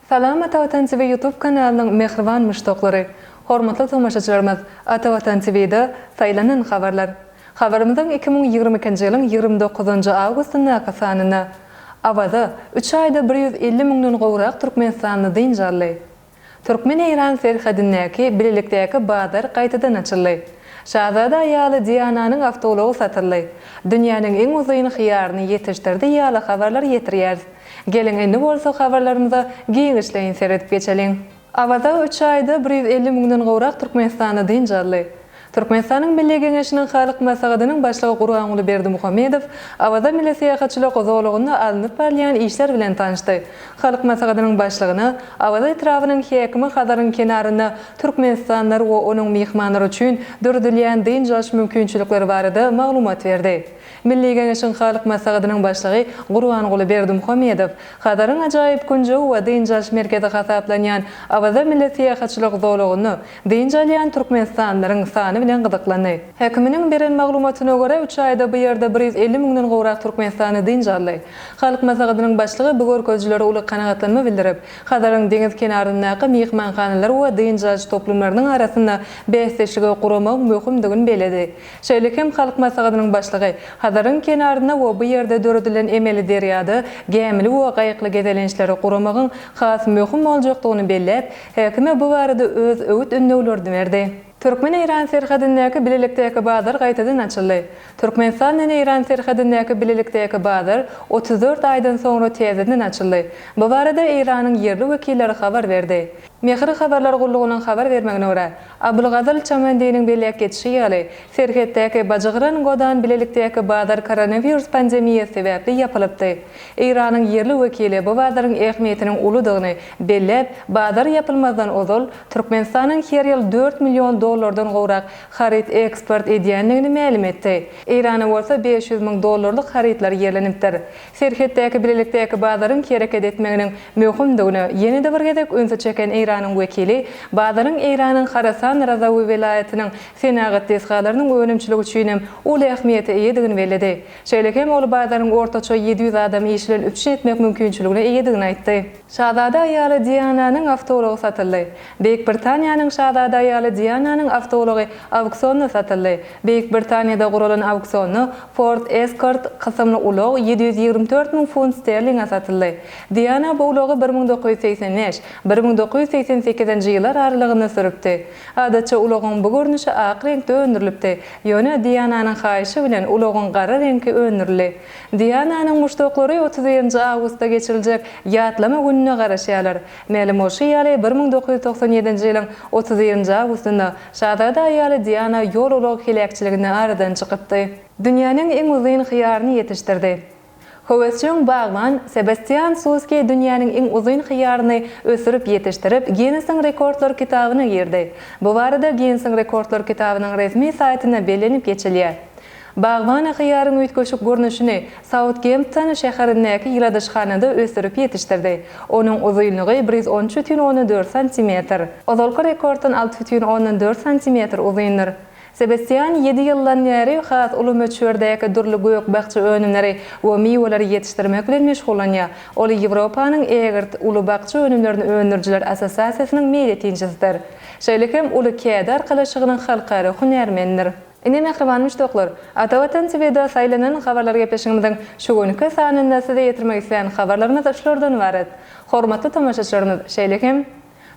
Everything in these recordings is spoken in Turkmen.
Salam Ata Watan TV YouTube kanalynyň mähriban muşdaklary! Hormatly tomaşaçylarymyz, Ata Watan TV-de Saýlanan habarlar. Habarymyzyň 2022-nji ýylyň 29-njy awgustyndaky sanynda Awaza üç aýda 150 müňden gowrak türkmenistanly dynç aldy. Türkmen-eýran serhedindäki bilelikdäki bazar gaýtadan açyldy. Şazada aýaly Diananyň awtoulagy satyldy. Dünýäniň iň uzyn hyýaryny ýetişdirdi ýaly habarlary ýetirýäris. Geliň indi bolsa habarlarymyza giňişleýin seredip geçeliň. Awaza üç aýda 150 müňden gowrak türkmenistanly dynç aldy. Türkmenistanyň Milli Geňeşiniň Halk Maslahatynyň Başlygy Gurbanguly Berdimuhamedow Awaza milli syýahatçylyk zolagynda alnyp barylýan işler bilen tanyşdy. Halk Maslahatynyň Başlygyna Awaza etrabynyň häkimi Hazaryň kenarynda türkmenistanlylar we onuň myhmanlary üçin döredilýän dynç alyş mümkinçilikleri barada maglumat berdi. Milli Geňeşiň Halk Maslahatynyň Başlygy Gurbanguly Berdimuhamedow Hazaryň ajaýyp künjegi we dynç alyş merkezi hasaplanýan Awaza milli syýahatçylyk zolagynda Dynç alýan türkmenistanlylaryň sany bilen gyzyklandy. Häkiminiň beren maglumatyna görä, üç aýda bu ýerde 150 müňden gowrak türkmenistanly dynç aldy. Halk Maslahatynyň başlygy bu görkezijilere uly kanagatlanma bildirip, Hazaryň deňiz kenaryndaky myhmanhanalar we dynç alyş toplumlarynyň arasynda bäsdeşligi guramagyň möhümdigini belledi. Şeýle hem Halk Maslahatynyň başlygy Hazaryň kenarynda we bu ýerde döredilen emeli derýada gämili we gaýykly gezelençleri guramagyň has möhüm boljakdygyny belläp, Häkime bu barada öz öwüt-ündewlerini berdi. Türkmen-eýran serhedindäki bilelikdäki bazar gaýtadan açyldy. Türkmenistan bilen Eýran serhedindäki bilelikdäki bazar 34 aýdan soňra täzeden açyldy. Bu barada Eýranyň ýerli wekilleri habar berdi. Mehr habarlar gullugynyň habar bermegine görä, Abulgazyl Çamandiniň belläp geçişi ýaly, serhetdäki Bajygyran-Godan bilelikdäki bazar koronawirus pandemiýasy sebäpli ýapylypdy. Eýranyň ýerli wekili bu bazaryň ähmiýetiniň uludygyny belläp, bazar ýapylmazdan ozal, Türkmenistanyň her ýyl dört million dollardan gowrak haryt eksport edýändigini mälim etdi. Eýrana bolsa 500 müň dollarlyk harytlar ýerlenipdir. Serhetdäki bilelikdäki bazaryň hereket etmeginiň möhümdigine ýene-de bir gezek ünsi çeken Eýranyň wekili, bazaryň Eýranyň Horasan Razawi welaýatynyň senagat desgalarynyň önümçiligi üçinem uly ähmiýete eýedigini belledi. Şeýle hem ol bazaryň ortaça 700 adamy iş bilen üpjün etmek mümkinçiligine eýedigini aýtdy. Şazada aýaly Diananyň awtoulagy satyldy. Beýik Britaniýanyň şazada aýaly Diananyň awtoulagy auksionda satyldy. Beýik Britaniýada guralan auksionda Ford Escort kysymly ulag 724 müň funt sterlinge satyldy. Diana bu ulagy 1985, 1988-nji ýyllar aralygynda sürüpdi. Adatça ulagyň bu görnüşi ak reňkde öndürilipdi. Ýöne Diananyň haýyşy bilen ulagyň gara reňki öndürildi. Diananyň muşdaklary 31-nji awgustda geçiriljek Ýatlama gününe garaşýarlar. Mälim bolşy ýaly, 1997-nji ýylyň 31-nji awgustynda şazada aýaly Diana ýol-ulag heläkçiliginde aradan çykypdy. Dünýäniň iň uzyn hyýaryny ýetişdirdi. Höwesjeň bagban Sebastian Suski dünýäniň iň uzyn hyýaryny ösdürip ýetişdirip, Ginnesiň rekordlar kitabyna girdi. Bu barada Ginnesiň rekordlar kitabynyň resmi saýtynda bellenip geçilýär. Bagban hyýaryň üýtgeşik görnüşini Sautgempton şäherindäki ýyladyşhanada ösdürip ýetişdirdi. Onuň uzynlygy 113 bütin ondan dört santimetr. Ozalky rekorddan alty bütin ondan dört santimetr uzyndyr. Sebastian ýedi ýyldan bäri has uly möçberdäki dürli gök-bakja önümleri we miweleri ýetişdirmek bilen meşgullanýar. Ol Ýewropanyň ägirt uly bakja önümlerini öndürijiler assosiasiýasynyň meýletinçisidir. Şeýle hem Uly kädi arkalaşygynyň halkara hünärmenidir. Ine, mähriban muşdaklar, Ata Watan TVde saýlanan habarlar gepleşigimiziň şu günki sanynda size ýetirmek islän habarlarymyz şulardan ybarat. Hormatly tomaşaçylarymyz, şeýle hem,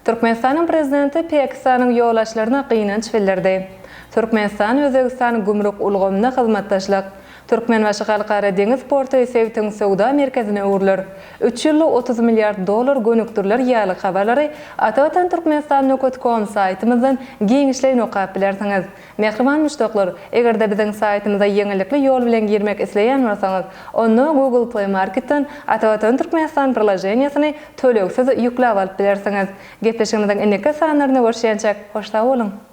Türkmenistanyň Prezidenti Pakistanyň ýolbaşçylaryna gynanç bildirdi. Türkmenistan-Özbegistan gümrük ulgamynda hyzmatdaşlyk. Türkmenbaşy Halkara deňiz porty sebitiň söwda merkezine öwrüler. Üç ýylda 30 milliard dollar gönükdiriler ýaly habarlary Atavatan Türkmenistan nöket kom saýtymyzdan giňişleýin okap bilersiňiz. Mähriban muşdaklar, eger-de biziň saýtymyza ýeňillikli ýol bilen girmek isleýän bolsaňyz, onda Google Play Marketden Atavatan Türkmenistan priloženiýasyny tölegsiz ýükläp alyp bilersiňiz. Gepleşigimiziň indiki sanlarynda görüşýänçäk, hoş sag boluň!